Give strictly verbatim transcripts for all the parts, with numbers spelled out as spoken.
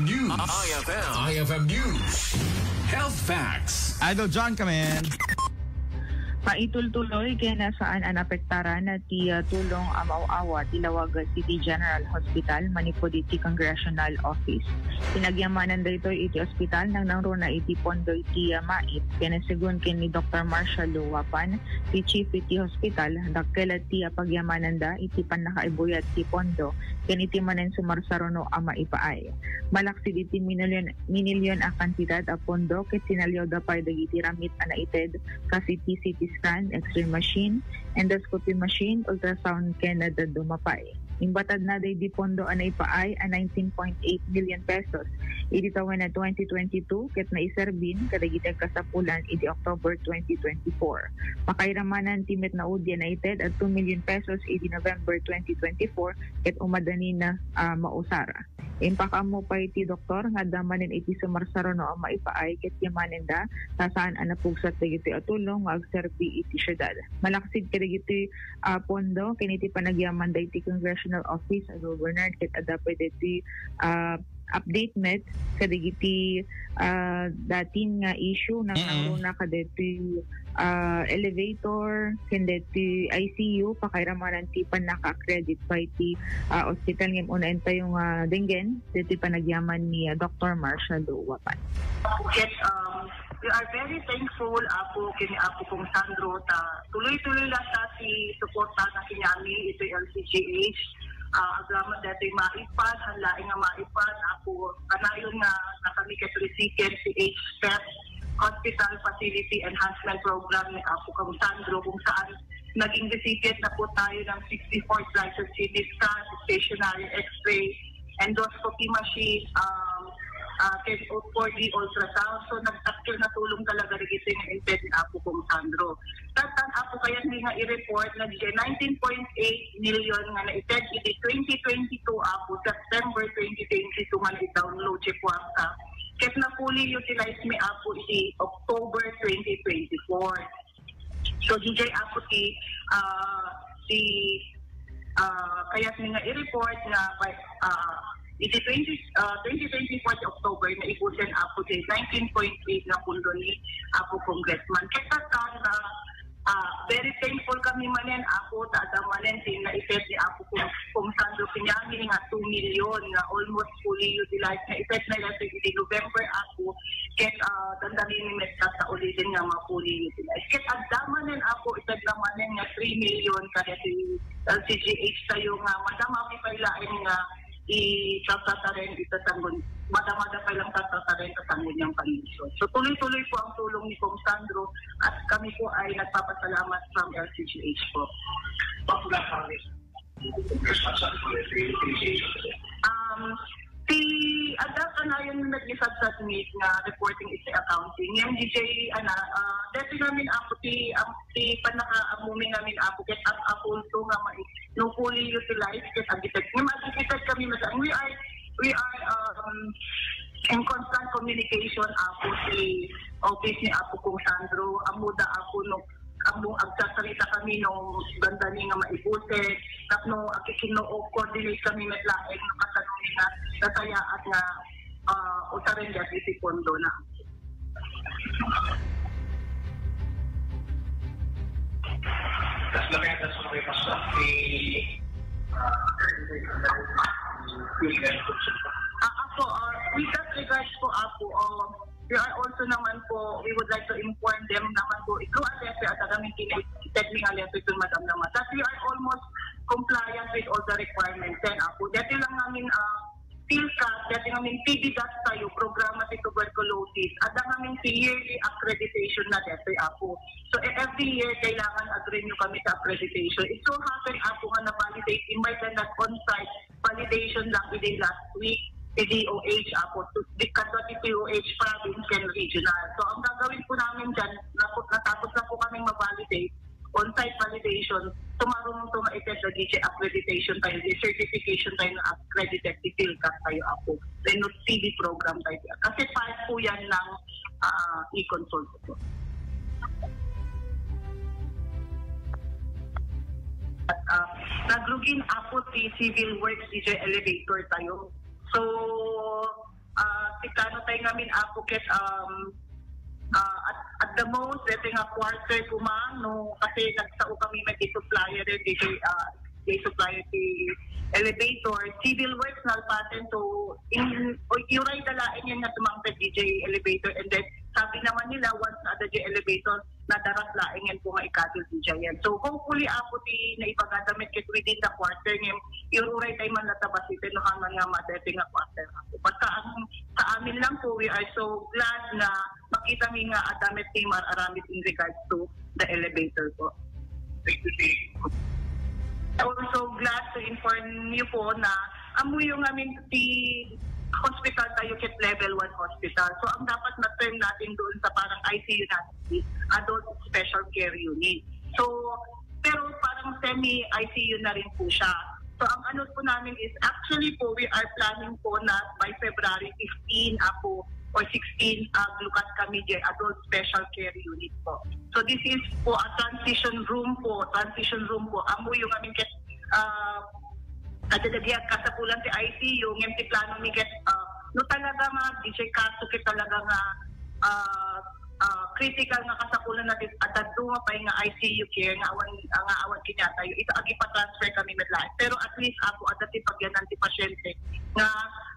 News. I F M. I F M News. Health Facts. Idol John, come in. Maitultuloy ken saan a naapektaran ti, ah, tulong a maaw-awa ti Laoag City General Hospital manipud iti Congressional Office. Pinagyamanan daytoy iti ospital nangnangruna iti pondo iti, ah, MAIP ken segun ken ni Doktor Marshall Luwapan, ti chief iti hospital, dakkel ti, ah, pagyamananda iti pannakaibuyat ti pondo ken iti manen sumarsaruno a maipaay. Malaksid iti minilyon, minilyon a kantidad a pondo ket sinaliawda pay dagiti ramit a naited, kas iti C T scan, X-ray machine, endoscopy machine, ultrasound, ken dadduma pay. Imbatadna daydi pondo a naipaay a nineteen point eight million pesos idi tawen a twenty twenty-two ket naiserbin kadagiti agkasapulan idi October twenty twenty-four. Pakairamanan ti met naudi a naited a two million pesos idi November twenty twenty-four ket umadanina a mausar. Impakaammo pay ti doktor nga adda manen iti sumarsaruno a maipaay ket yamanenda ta saan a napugsat dagitoy a tulong nga agserbi iti siudad. Malaksid kadagitoy a pondo ken iti panagyamanda iti Congressional Office a Governor ket adda pay daytoy, ah, update met kadagiti, ah, datin nga issue nang Mm-mm. nangruna kadaytoy, ah, elevator ken daytoy I C U, pakairamanan ti pannaka-accredit pay ti, ah, hospital ngem unaentayo nga denggen daytoy panagyaman ni, ah, Doktor Marshall Luwapan. Yes, um, we are very thankful, Apo, kini Apo kong Sandro, ta tuloy-tuloy lang ta ti suporta na kaniami iti L C G H. Ah, agraman daytoy MAIP, han laeng nga MAIP, Apo, kanayon nga nakami ket recipient ti H step Hospital Facility Enhancement Program ni Apo kong Sandro, kung saan naging recipient na po tayo ng sixty-four slices C T scan, stationary X-ray, endoscopy machine, um, ah, ken four D ultrasound. So, nagtakkel na tulong talaga dagiti nga inted ni Apo kong Sandro. Tatan Apo kayatmi nga i-report nga daydi nineteen point eight million nga naited idi twenty twenty-two, Apo, September twenty twenty-two nga nai-download ti kuwarta. Ket na-fully utilize mi, Apo, idi October twenty twenty-four. So, daydi Apo ti, ah, ti, ah, kayatmi nga i-report nga by, ah, idi twenty, ah, twenty twenty-four ti October, naibusen, Apo, ti nineteen point eight nga pondo ni Apo Congressman. Ket tatta, ah, very thankful kami manen, Apo, ta adda manen ti naited ni Apo kong, kong Sandro kaniami nga two million nga almost fully utilized. Naited na ila idi November, Apo, ket, ah, dandani ni met ta uliden nga ma-fully utilized. Ket adda manen, Apo, ited na manen nga three million kadagiti L C G H tayo nga madama pay laeng nga itatataen ita Sangguniang, madama pay lang tatataen ita Sangguniang Panginoon. So, tuloy-tuloy po ang tulong ni Kong Sandro at kami po ay nagpapasalamat from L C G H po. Um, ti, adda kanayon nga nagsadsubmit nga reporting iti accounting. Ngem daydi, ana, ah, daytoy ngamin, Apo, ti, am-, ti pannakaammumin ngamin, Apo, ket ap-, apulto nga mai-, no fully utilized ket agited. Ngem agited kami met, we are, we are, um, in constant communication, Apo, ti office ni Apo Kong Sandro. Ammoda, Apo, no, ammo agsasarita kami no dandani nga maibusen, tapno agkikinno-coordinate kami met laeng no kasano mi nga nasayaat nga, ah, usaren daydi ti pondona. Kas na kaya sa may mas ni, ah, Ah, Apo, ah, with that regards po, Apo, ah, we are also naman po, we would like to inform them naman po, ikaw, Ate, at kami kini-, technical letter to Madam naman, that we are almost compliant with all the requirements. Then, Apo, dati lang namin, ah, PhilCat, dati namin T B dot tayo, programa ti tuberculosis, at ang namin yearly accreditation na dati, Apo. So, e-, every year, kailangan ag-renew kami sa accreditation. It so happen, Apo, nga na-validate, invite na nag-on-site validation lang idi last week, ti D O H, Apo, to, di, kadwa ti D O H province and regional. So, ang gagawin po namin dyan, naku-, natapos na po kaming ma-validate, on-site validation, tumarong to nga ited na D J accreditation tayo, di certification tayo na accredited ti PhilCat tayo, Apo. Then, no, T B program tayo. Kasi part po yan ng, ah, e-consult po. At, ah, nagrugin, Apo, ti civil works, D J elevator tayo. So, ngamin, Apo, ket, um, ah, at, at the most, daytoy nga quarter koma, no, kasi nagsao kami met ti supplier, eh, daytoy, ah, daytoy supplier ti elevator, civil works nalpasen, so, in, o, iuray da laeng yan nga sumangpet diay elevator, and then, sabi naman nila, once na ada diay elevator, nadaras laeng yan po nga ikabil diay yan. So, hopefully, Apo, ti naibagada met ket within the quarter, ngem, iuray tayo man latta basiten, no, haman nga madaytoy nga quarter, Apo. Basta ang, sa amin lang po, we are so glad na makita mi nga adda met ti mar-aramid in regards to the elevator po. Also glad to inform you po na ammoyo ngamin ti hospital tayo ket level one hospital. So ang dapat na term natin doon sa parang I C U natin is adult special care unit. So pero parang semi I C U na rin po siya. So ang ano po namin is actually po we are planning po na by February fifteen, Apo, or sixteen, uh, lukat kami diay adult special care unit po. So this is po a transition room po, transition room po. Ammoyo ngamin ket, uh, kada dagiti kasapulan ti I C U, ngem ti plano mi ket, uh, no talaga nga, diay kaso ket talaga nga, uh, uh, critical nga kasapulan na ket dadduma pay nga I C U care nga awan, nga awan kaniatayo. Ita agipa-transfer kami met laeng. Pero at least, Apo, adda ti pagyanan ti pasyente nga,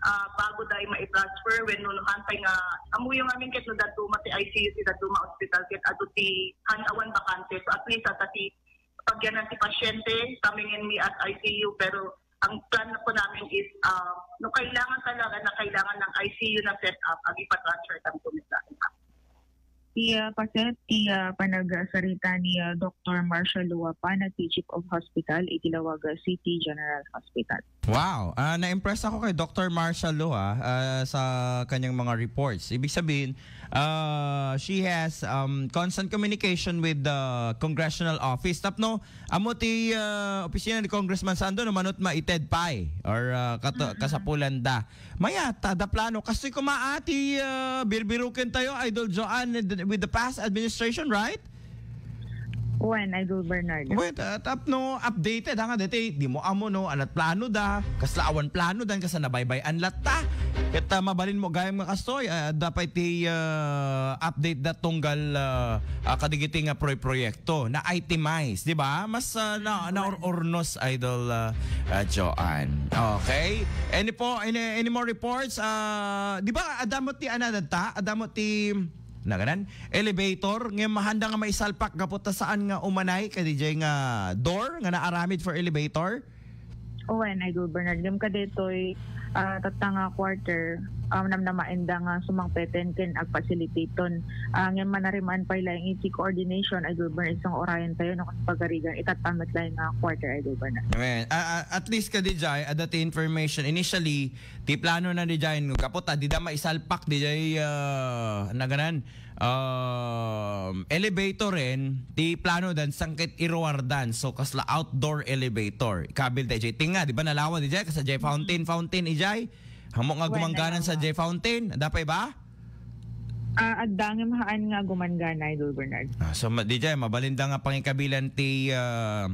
ah, bago da i-transfer wenno no han pay nga ammoyo ngamin ket no dadduma ti I C U ti dadduma hospital ket adu ti han awan bakante. So at least adda ti pagyanan ti pasyente, kami ngan mi at I C U, pero ang plan po namin is, ah, no kailangan talaga na kailangan ng I C U na setup, agipa-transfer kami po met laeng. Ti, ah, paset, ti, ah, panagsarita ni, ah, Doktor Marshall Luapan, ti Chief of Hospital iti Laoag City General Hospital. Wow! Ah, na-impress ako kay Doktor Marshall Lua, ah, sa kanyang mga reports. Ibig sabihin, ah, she has, um, constant communication with the congressional office. Tapno, ammo ti, ah, opisina ni Congressman Sando, no, manut maited pay or, ah, kato-, kasapulanda. Mayat, adda plano. Kastoy koma ti, ah, birbiruken tayo, Idol Joanne, with the past administration, right? Wen, Idol Bernard. Wait, uh, tapno updated, ha, nga deti, dimo ammo, no, anat plano da, kasla awan plano dan, kasla nabaybay-an latta. Ket, ah, mabalin mo gayam nga kastoy, ah, adda pay ti, ah, update da tunggal, ah, ah, kadigiti nga proy-proyekto na itemize, di ba? Mas, ah, na, naur-urnos, Idol, ah, ah, Joanne. Okay. Any po, any, any more reports? Ah, di ba, adda met ti, ano, adda ta? Adda met ti, naganan? Elevator. Ngem mahanda nga maisalpak gapu ta saan nga umanay, kadi jay nga door nga naaramid for elevator? Wen, Idol Bernard. Ngem kadetoy, ah, tatta nga quarter, ah, namnamaen da nga sumangpeten ken agfacilitaton. Ah, ngem manarimaan pay laeng iti coordination, Idol Bernard, isu nga urayen tayo, no, kas pagarigan, itatta met laeng nga quarter, Idol Bernard. Amen. Ah, ah, at least kadi jay, adda ti information. Initially, ti plano na di jay, no, gapu ta, dida maisalpak, di jay, ah, naganan, um, elevator-en, ti plano dan sangket iruardan. So, kasla outdoor elevator. Ikabil da ijay tinga, di ba, nalawa di jay? Kasla jay fountain, fountain ijay. Ammo nga gumangganan sa jay fountain. Adda pay ba? Ah, adda ngem haan nga gumanggana, Idol Bernard. Ah, so, ma-, di jay, mabalinda nga pangikabilan ti, ah,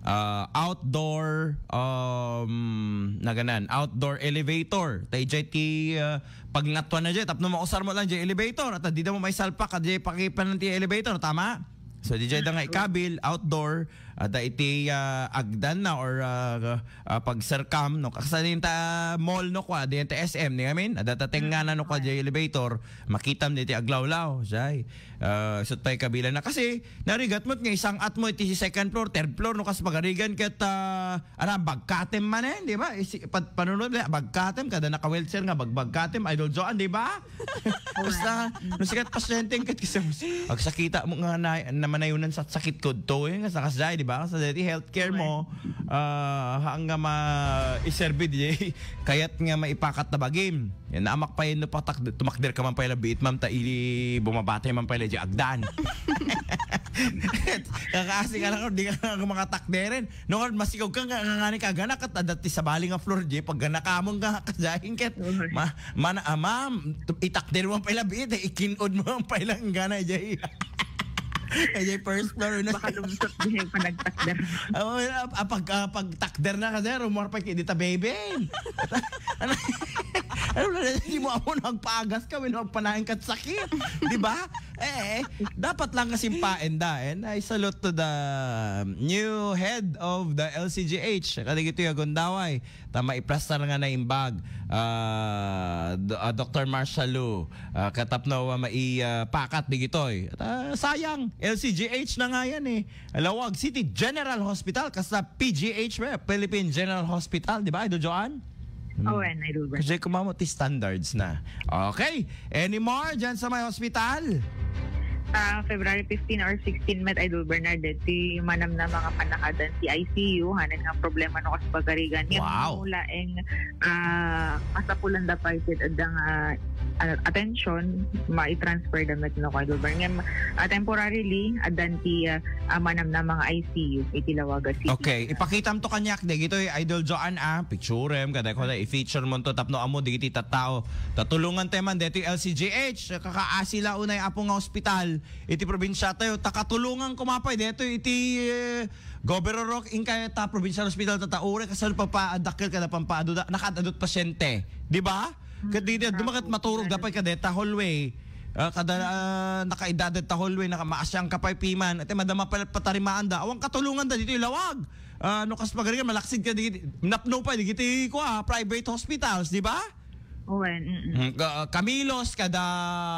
ah, outdoor, um, naganan, outdoor elevator. Ta ijay ti, ah, pagngatwan na jay, tapno mausar mo lang jay elevator, at di da mo maisalpak, at jay pakipanan ti elevator, tama? So, di jay da nga ikabil, outdoor, at iti, ah, agdan na or, ah, ah, pagserkam, no? Kasano yung ta mall, no, kwa, di yung ta S M, di amin? Ada ta tengana, no, kwa, jay elevator, makitam di ti aglawlaw, jay. Ah, isut pay kabilan na. Kasi, narigat mo, nga isang at mo, iti second floor, third floor, no, kas pagarigan, ket, ah, Aram, bagkatem manen, di ba? Isi-, pad-, panunod na, bagkatem, kada naka-wheelchair nga, bag-, bagkatem, Idol Joan, di ba? Basta, no, sikat pasyente, ket kasi, agsakita mo nga na, na manayunan sa sakit ko to, eh, nga sa kasjay, di ba? Sa dati healthcare mo, ah, haan nga ma-, iserbi, di, kayat nga maipakat na bagim. Yan, naamak pa yun, no, patak-, tumakder ka man pala biit, ma'am, ta ili bumabate man pala di agdan. Kakasi ka lang, di ka lang makatakderen. No, masigaw ka nga, nga, nga ni kaganak, at adat ti sabali nga floor, di, pag ganakamon nga, kajahin ket, ma-, mana, ah, ma'am, itakder mo ang paila, biit, eh, ikinod mo ang paila, ang gana, jay. Kaya first floor na. Baka lumsot din yung panagtakder. Oh, ah, ah, pag, ah, pagtakder na kasi, rumor pa kita, baby. Ano, ano na, hindi mo ako nagpaagas ka, when magpanain ka sakit. Di ba? Eh, eh, dapat lang kasi paenda. And I salute to the new head of the L C G H. Kadigito yung Gundaway. Ta maiplastar nga naimbag, ah, do-, ah, Doctor Marshall Lu, ah, katapno a mai, ah, pakat digitoy. Ta sayang, L C G H na nga yan eh. Lawag City General Hospital, kasta P G H, eh, Philippine General Hospital, di ba, Idol Joan? Hmm. Awen, Idol Bert. Kasi kumamo ti standards na. Okay. Any more dyan sa may hospital? Ah, February fifteen or sixteen met, Idol Bernard, ti manamnama nga panakadan ti I C U, hanen nga problema no kas pagarigan. Ngem Wow. Mula eng, ah, kasapulan da pa iti adda nga, ah, attention, mai-transfer da met no, Idol Bernard. Ngem, ah, temporarily, addan ti, ah, ah, manamnama nga I C U iti Lawaga City. Okay, ipakitam to kaniak, dagitoy Idol Joan, ah, picturem, kada ko na i-feature mo to, tapno amo, digiti tattao. Tatulungan tayo man, detoy L C G H, kakaasi la unay apo nga ospital, iti probinsya tayo, takatulungan ko mapay, detoy iti, eh, Governor Roque, inkay ta provincial hospital, tataure, kasal papaadakkel kada pampaado da, nakaadadot pasyente. Di ba? Ket di, di, dumakat maturog, dapat kadeta hallway. Ah, kada, ah, nakaidadad ta hallway, naka-, maasyang ka pay piman. Ate, madama pala patarimaan da. Awang katulungan da dito ilawag. Ah, no, kas pagarigan, malaksid ka di, napno pa, di kiti, kwa, private hospitals, di ba? Wen, mm-mm. Mm, ka-, Camilos, kada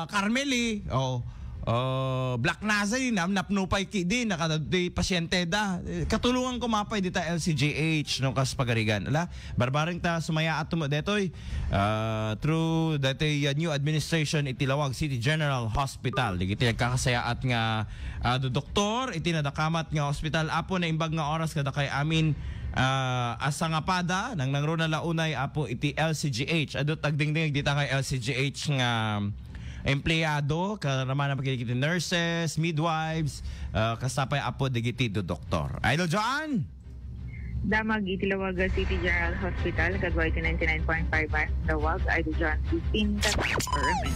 Carmeli, oh, oh, Black Nazarene, nam-, napno pay ki, di, nakada, di, pasyente da. Eh, katulungan ko mapay dita L C G H, no, kas pagarigan. Ala, barbareng ta, sumaya at tumo, detoy. Ah, through dati, uh, new administration iti Lawag City General Hospital. Digiti nagkakasayaat nga, ah, do-, doktor iti nadakamat nga hospital. Apo, naimbag nga oras kadakay amin, ah, asa nga pada, nang nangruna launay, Apo, iti L C G H. Adu, tagdingding dita nga L C G H nga empleyado, karamana pagkikiti nurses, midwives, ah, kasapay, Apo, digiti do-, doktor. Idol Joan? Damag iti Lawaga City General Hospital, kadua iti ninety-nine point five Lawag, Idol John fifteen, Tatak, Permen.